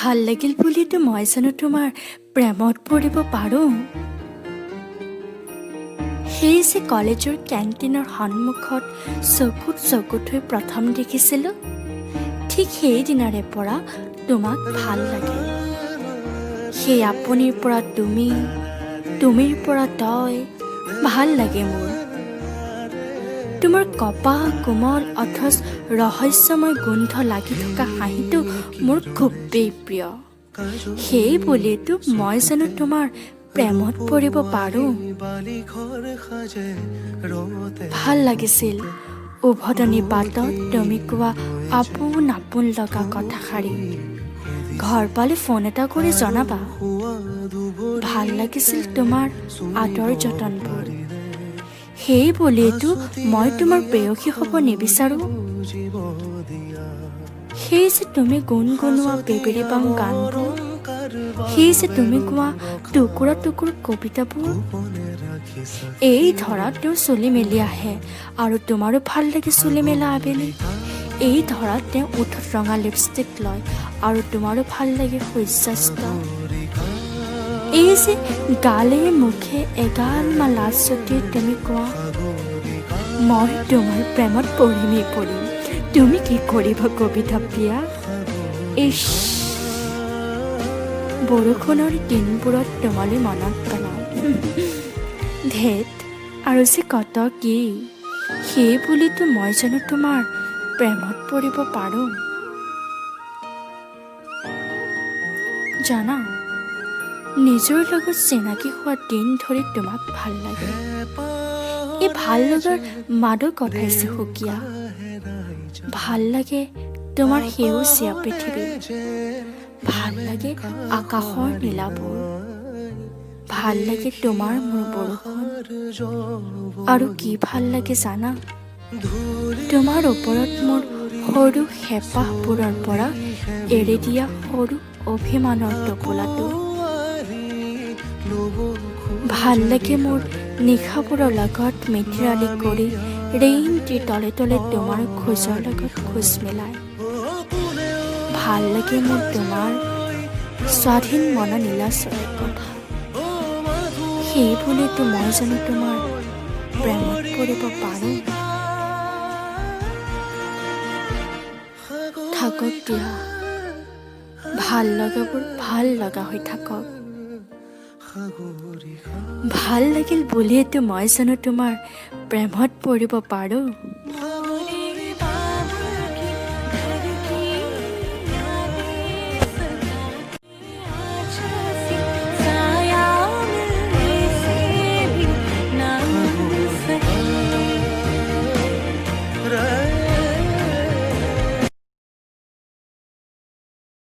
ভাল লাগিল বুলিতো মই জানো তোমাৰ প্ৰেমত পৰিব পাৰোঁ? সেই যে কলেজৰ কেণ্টিনৰ সন্মুখত চকুত চকু থৈ প্ৰথম দেখিছিলোঁ, ঠিক সেইদিনাৰে পৰা তোমাক ভাল লাগে। সেই আপুনিৰ পৰা তুমি, তুমিৰ পৰা তই, ভাল লাগে মোৰ। তোমাৰ কপাহ কোমল অথচ ৰহস্যময় গোন্ধ লাগি থকা হাঁহিটো মোৰ খুবেই প্ৰিয়। সেই বুলিয়েতো মই জানো তোমাৰ প্ৰেমত পৰিব পাৰোঁ? ভাল লাগিছিল উভতনি বাটত তুমি কোৱা আপোন আপোন লগা কথাষাৰি, "ঘৰ পালে ফোন এটা কৰি জনাবা।" ভাল লাগিছিল তোমাৰ আদৰ যতনবোৰ। সেই বুলিয়েতো মই তোমাৰ প্ৰেয়সী হ'ব নিবিচাৰোঁ। সেই যে তুমি গুণগুণোৱা বেবেৰিবাং গানবোৰ, সেই যে তুমি গোৱা টুকুৰা টুকুৰ কবিতাবোৰ, এই ধৰা তেওঁ চুলি মেলি আহে আৰু তোমাৰো ভাল লাগে চুলি মেলা আবেলি, এই ধৰা তেওঁ ওঠত ৰঙা লিপষ্টিক লয় আৰু তোমাৰো ভাল লাগে সূৰ্যাস্ত, এই যে গালে মুখে এগালমান লাজ ছটিয়াই তুমি কোৱা, "মই তোমাৰ প্ৰেমত পৰিমেই পৰিম, তুমি কি কৰিবা কবিতা প্ৰিয়া?" ইছ, বৰষুণৰ দিনবোৰত তোমালৈ মনত পেলাওঁ। ধেত, আৰু যে কত কি! সেই বুলিতো মই জানো তোমাৰ প্ৰেমত পৰিব পাৰোঁ? জানা, নিজৰ লগত চিনাকি হোৱা দিন ধৰি তোমাক ভাল লাগে। এই ভাল লগাৰ মাদকতাই যে সুকীয়া। ভাল লাগে তোমাৰ সেউজীয়া পৃথিৱী, ভাল লাগে আকাশৰ নীলাবোৰ, ভাল লাগে তোমাৰ মোৰ বৰষুণ। আৰু কি ভাল লাগে জানা? তোমাৰ ওপৰত মোৰ সৰু হেঁপাহবোৰৰ পৰা এৰি দিয়া সৰু অভিমানৰ টোপোলাটো। ভাল লাগে মোৰ নিশাবোৰৰ লগত মিতিৰালি কৰি ৰেইনটিৰ তলে তলে তোমাৰ খোজৰ লগত খোজ মিলাই। ভাল লাগে মোৰ তোমাৰ স্বাধীন মনা নীলা চৰাইৰ কথা। সেই বুলিতো মই জানো তোমাৰ প্ৰেমত পৰিব পাৰোঁ? থাকক দিয়া, ভাল লগাবোৰ ভাল লগা হৈ থাকক। ভাল লাগিল বুলিয়েতো মই জানো তোমাৰ প্ৰেমত পৰিব পাৰোঁ?